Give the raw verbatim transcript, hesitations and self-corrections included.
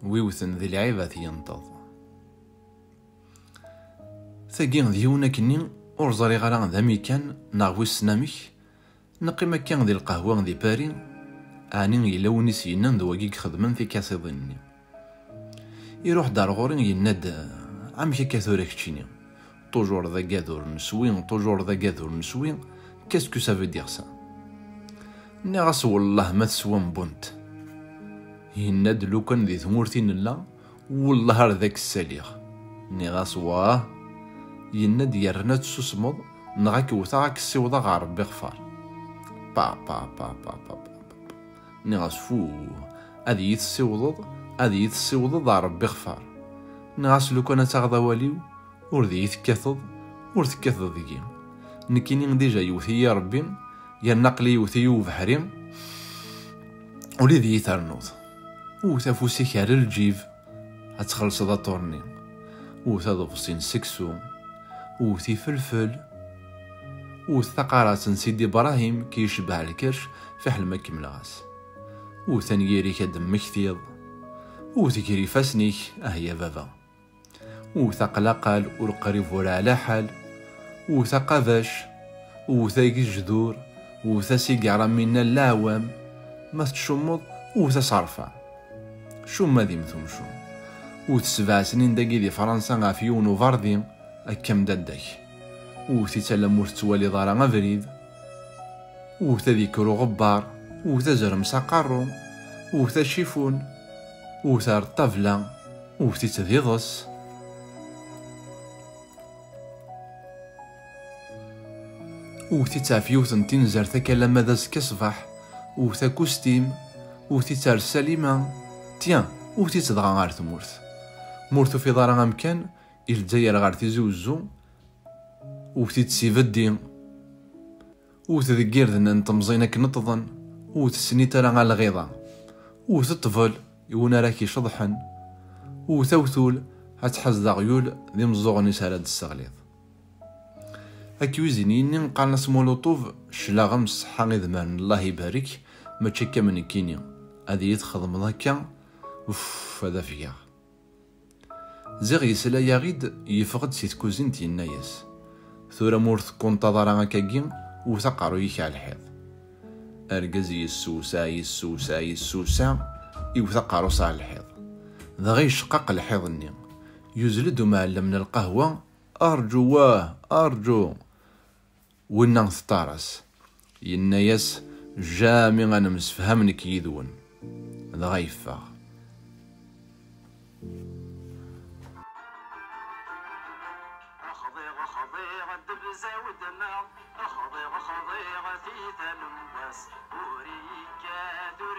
Wi wten di lɛib ad t-yenṭeḍ. Tagi d yiwen akkenni, ur ẓriɣ ara d amikan neɣ wissen amek. Neqqim akka di lqahwa di Paris, ɛni yella win i s-yennan d wagi i ixedmen tikasiḍin-nni? Iruḥ-d ar ɣur-i, yenna-d: "Amek akka tura keččini? Toujours d agad ur neswi, toujours d agad ur neswi, qu'est-ce que ça veut dire ça?" Nniɣ-as: "Wellah ma teswam bunt." Yenna-d: "Lukan di tmurt i nella, wellah ar d ak-ssaliɣ." Nniɣ-as: "Wah." Yenna-d: "Yerna tessusmeḍ, neɣ ad k-wteɣ, ad k-ssiwḍeɣ ɣer Rebbi xfar." Pa, pa, pa, pa, pa, pa, pa. Nniɣ-as: "Fuh, ad iyi-tessiwḍeḍ, ad iyi-tessiwḍeḍ ɣer Rebbi xfar." Nniɣ-as: "Lukan ad taɣeḍ awal-iw, ur d iyi-tekkateḍ, ur tekkateḍ deg-i. Nekkini dija yewwet-iyi Rebbi, yerna aql-i yewwet-iyi ubeḥri, ur d iyi-ternuḍ. Wwet afus-ik ar lǧib, ad txellṣeḍ aṭurni. Wwet aḍebsi n seksu, wwet ifelfel, wwet taqarat n Sidi Brahim ki yecbeḥ lkerc, fiḥel ma kemmleɣ-as. Wwet anyir-ik ad d-temmektiḍ, wwet ger ifassen-ik, ah ya baba. Wwet aqlaqal ur qrib ur ɛla ḥal, wwet aqabac, wwet agejdur, wwet asigar am winna n leɛwam, ma tettcummeḍ, wwet aserfan." Cumma d imtumcum. Wwet sebɛa snin dagi di Fransa ɣef yiwen uberdi, akka am dadda-k. Wwet-itt alamma ur tettwaliḍ ara abrid. Wwet ad yekker uɣebbar, wwet azrem s aqerru, wwet acifun, wwet ar ṭṭabla, wwet-itt d iḍes. Wwet-itt ɣef yiwet n tinzert akka alamma d azekka ṣṣbeḥ, wwet akustim, wwet-itt ar Salima, tiens, wwet-itt dɣa ɣer tmurt. Ma ur tufiḍ ara amkan, i Lezzayer ɣer Tizi Uzzu, wwet-itt s ibeddi, wwet deg irden n temẓin akken ṭṭḍen, wwet snitra a lɣiḍa, wwet ṭṭbel i win ara k-iceḍḥen, wwet awtul ad tḥaz d aɣyul d imeẓẓuɣen-is ara d-tesseɣliḍ. Akwizini-nni qqaren-as Molotov, claɣem ṣṣeḥḥa idmaren, Allah ibarek, mačči akka am nekkini. Ad iyi-txedmeḍ akka, uff, ad afgeɣ. Ziɣ yesla-yaɣ-id, yeffeɣ-d si tkuzint, yenna-yas: "Tura ma ur tekkunṭaḍ ara akkagi, wwet aqerruy-ik ar lḥiḍ." Argaz yessewseɛ, yessewseɛ, yessewseɛ, iwwet aqerru-s ar lḥiḍ. Dɣa yecqaq lḥiḍ-nni. Yuzzel-d umɛellem n lqahwa: "Arǧu, wah, arǧu!" Winna teṭṭar-as. Yenna-yas: "Jami ad nemsefham nekk yid-wen." Dɣa yeffeɣ. Xḍiɣ, xḍiɣ, ddebza wedma, xḍiɣ, xḍiɣ, tiyita n wass, ur yekkat, ur